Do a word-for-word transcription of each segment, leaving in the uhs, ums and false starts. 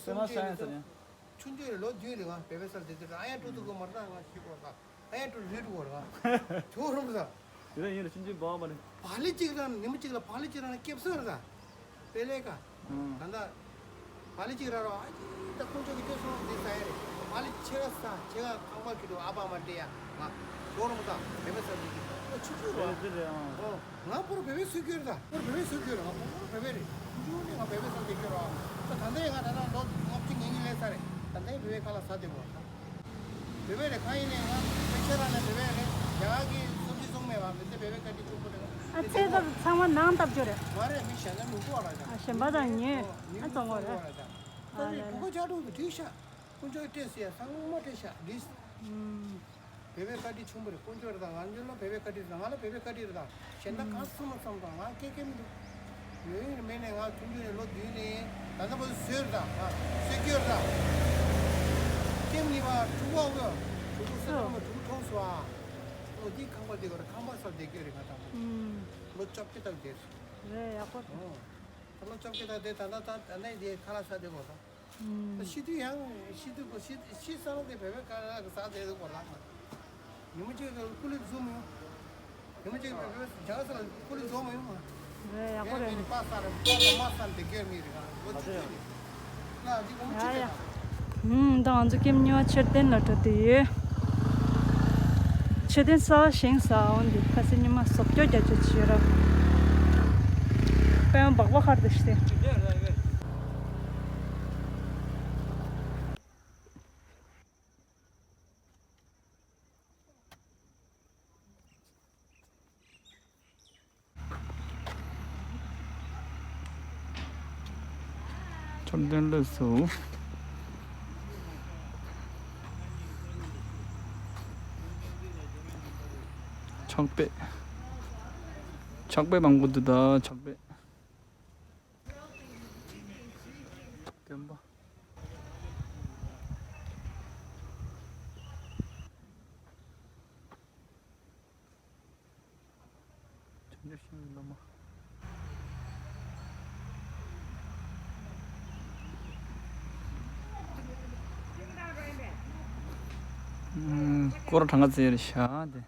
དེ་མ་ཤ་ཡང་ཟེར་ཡང་། ཆུང་ཆུང་རེད། ལོ་བདུན་རེད། ང་བེ་བེ་སར་དེ་དུས་ཨ་ཡ་ཀྲུ་ཏུ་གོ་མར་ད་ང་ཤི་གོ་ད། ཨ་ཡ་ཀྲུ་རི་ཀྲུ་གོ་ར་ང་ཐུ་རུམ་ད། དེ་ད་ཡིན་རེད། ཆུང་ཆུང་བ་མ་རེད། བ་ལི་གཅིག་རང་ཉི་མ་གཅིག་ལ་བ་ལི་གཅིག་རང་སྐྱེབ་སོང་རེད་ད། པེ་ལེ་ཀ་ད་ད་བ་ལི་གཅིག་ར་རོ། ཨ་ཅི་ད་ཁོང་ཚོ་གི་སྐྱེབ་སོང་དེ་ས་ཡ་རེད། བ་ལི་ཆེ་ག་ས་ཆེ་ག་ཁང་པ་གི་འགྲོ་ཨ་བ་མ་དེ་ཡ་ང་ཐུ་རུམ་ད་བེ་བེ་སར་དེ་གི་ཨ་ཆུང་ཆུང་ར། ཨོ། ང་ཕོར་བེ་བེ་སུ་སྐྱོར་ད། ཕོར་བེ་བེ་སུ་སྐྱོར། ང་ཕོར་བེ་བེ་རེད། ཆུང་ཆུང་ནས་ང་བེ་བེ་སུ་སྐྱོར་ར། ད་ད་ལྟ་ཡང་ང་ད་ལྟ་ལོ་ལྔ་བཅུ་ཉིན་གྱི་ལས་ས་རེད། ད་ལྟ་ཡང་བེ་བེ་ཁ་ལག་ཟ་བསྡད་པ་རེད། བེ་བེ་རེད། གང་ཡིན་ནས་ང་བེ་ཆ་ར་ནས་བེ་བེ་རེད། རྒྱ་གར་གྱི་སུ་ཇི་བཟུང་མེད་པ་མི་ཚེ་བེ་བེ་ཀ་ཏི་ཆུང་པོ་རེད། ཨ་ཚེ་ད་ཚང་མ་ནང་བཏབ་རྒྱུ་རེད། མ་རེད། མི་གཞན་དག་མི་འགྲོ་བ་ར་ད། ཨ་གཞན་པ་དང་ཉེ་ཨ་བཙོང་བ་རེད། ད་ལས་བུ་ག་ཆ་དྲུག་ཏུ་བྲིས་ཤག་ཀུན་སྤྱོད་སྤྲད་ཟེར་ཡ་ཚང་མ་སྤྲད་ཤག་འདི། ཨུམ། བེ་བེ་ཀ་ཏི་ཆུང་པོ་རེད། དཀོན་མཆོག་རེད་ད། ང་ཚོ་ལ་བེ་བེ་ཀ་ཏི་རེད་ད། ང་ལ་བེ་བེ་ཀ་ཏི་རེད་ད། གཞན་དག་གང་བསམ་མ་བསམ་དང་ང་སྐད་སྐད་མི་འདུག་ཡོད་ཡིན་མེད་ནས་ང་ཆུང་ཆུང་ནས་ལོ་བདུན་ནས་ད་ལྟ་བར་དུ་བཟོས་རེད་ད། ང་བཟོས་རྒྱུ་རེད་ད། སྐད་མི་བ་ཕྲུ་གུ་བ་ཕྲུ་གུ་ས་ཁང་བ་ཕྲུ་གུ་མཐོང་སོང་ཨ། ལོ་འདི་ཁང་པ་འདི་ག་རེ་ཁང་པ་སར་བསྡད་རྒྱུ་རེད་ང་དང་པོ། ལོ་བཅོ་བརྒྱད་དག་བསྡད་སོང་། རེད་ཡག་པོ་རེད། ད་ལོ་བཅོ་བརྒྱད་དག་བསྡད་ད་ལྟ་ད་ད་ནས་འདི་ཁ་ལག་ཟ་བསྡད་དགོས་སོང་། ཤི་དུས་ཡང་ཤི་དུས་ཀོ་ཤི་ཤི་ས་ལ་དེ་བེ་བེ་ཀ་ལ་ཟ་དེ་དུ་གོ་ལ། ཉི་མ་གཅིག་ཀུ་ལི་བཟུང་མི་ཡོང་། ཉི་མ་གཅིག་བེ་བེ་རྒྱ་ས་ལ་ཀུ་ལི་བཟུང་མི་ཡོང་། རེད་ཡག་པོ་རེད། པ་ས་ར་པ་ས་མ་ས་དེ་གེར་མི་རེད་ག་ལོ་ཆུ་ཆུ་རེད། ལ་འདི་གོ་མ་ཆུ་ཆུ། ད་ང་ཚོ་ཀེམ་གཉིས་པ་མཆོད་རྟེན་ལ་འགྲོ་དུས་ཡོད། མཆོད་རྟེན་གསར་བཞེངས་ས་འོན་ཏེ་ཁ་སང་ཉི་མ་བཟོ་སྐྱོ་རྒྱ་ཆེ་བྱས་ར། དཔལ་འབག་པ་ཁར་དུ་ཤི། མཆོད་རྟེན་ལས་སུ། ཕྱག་དཔེ། ཕྱག་དཔེ་མང་པོ་འདུག་ད་ཕྱག་དཔེ། སྟོན་པ། བྱང་ཆུབ་ཤིང་གི་སློབ་མ། ཨུམ། སྐོར་གྲངས་ཀ་ཙེ་རེ་ཤ་དེ།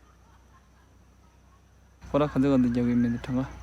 ཁོ་ར་ག་ཚོད་ག་འདི་རྒྱག་གི་མིན་འདི་གྲངས་ཀ།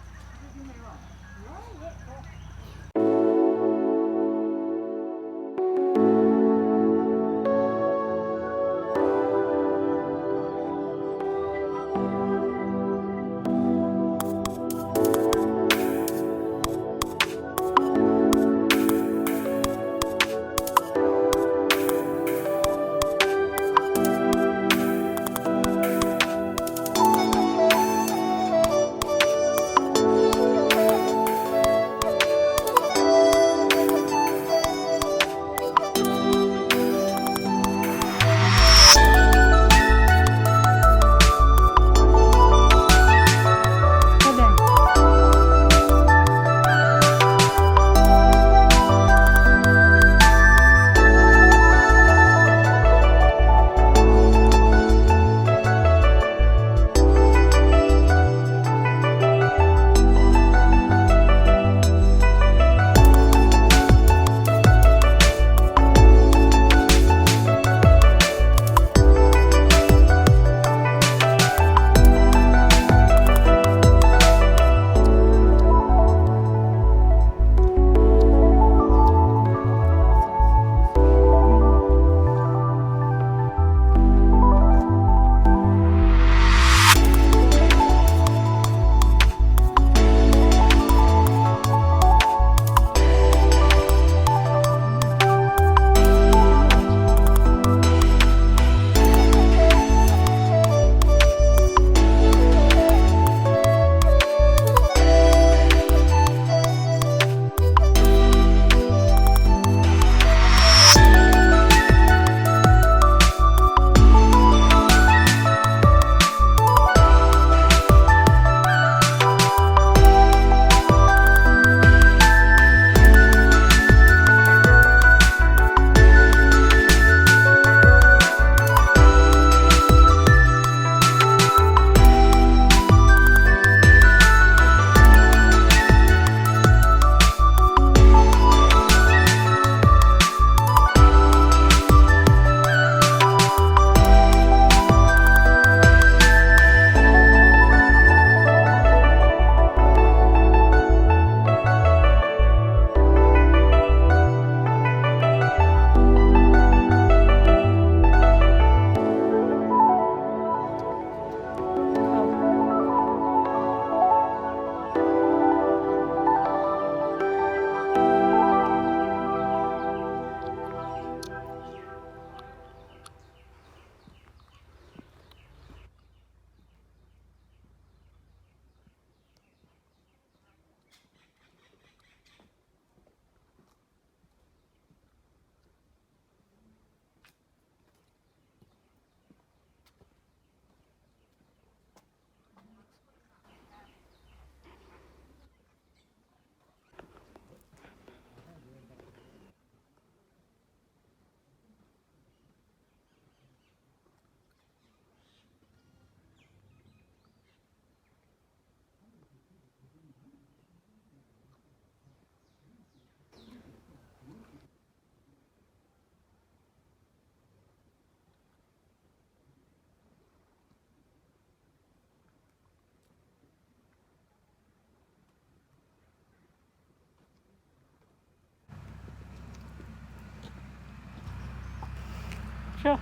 ཤོ།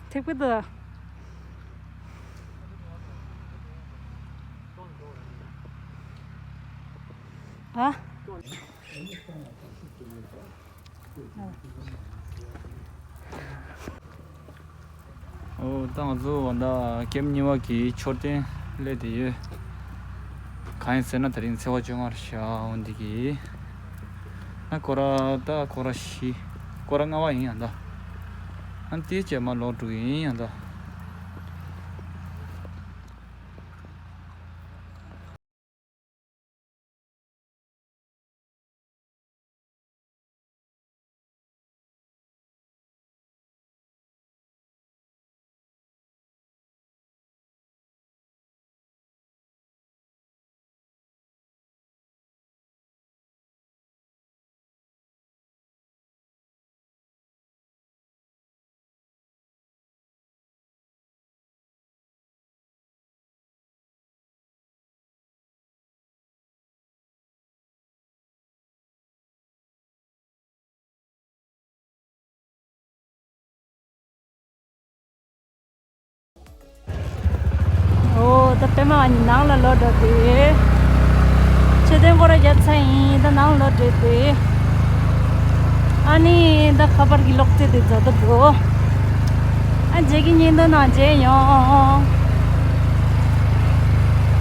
ཐིག་པི་ད། ཨ། ཨོ། ད་ང་ཚོ་ད་ལྟ་ཀེམ་གཉིས་པ་གི་མཆོད་རྟེན་སླེབས་བསྡད་ཡོད། གང་ཡིན་ཟེར་ན་དེ་རིང་ཚེས་པ་བཅོ་ལྔ་རེད་ཤག་འོ་འདི་གི། ཨ་སྐོར་ར་ད་སྐོར་ར་བཞི། སྐོར་ར་ལྔ་པ་ཡིན་ཡང་ད། ཨ་དེའི་རྗེས་མ་ལོག་འགྲོ་གི་ཡིན་ཡང་ད། ཨོ། ད་པད་མ་ནང་ལ་ལོག་འགྲོ་དེ། མཆོད་རྟེན་སྐོར་ར་རྒྱབ་ཚར་ཡིན། ད་ནང་ལོག་འགྲོ་དེ། ཨ་ནི་ད་ཁ་པར་གྱི་གློག་རྫས་དེ་རྫོགས་འགྲོ། ཨ་རྗེས་ཀྱི་བརྙན་ཐུང་ནང་མཇལ་ཡོང་།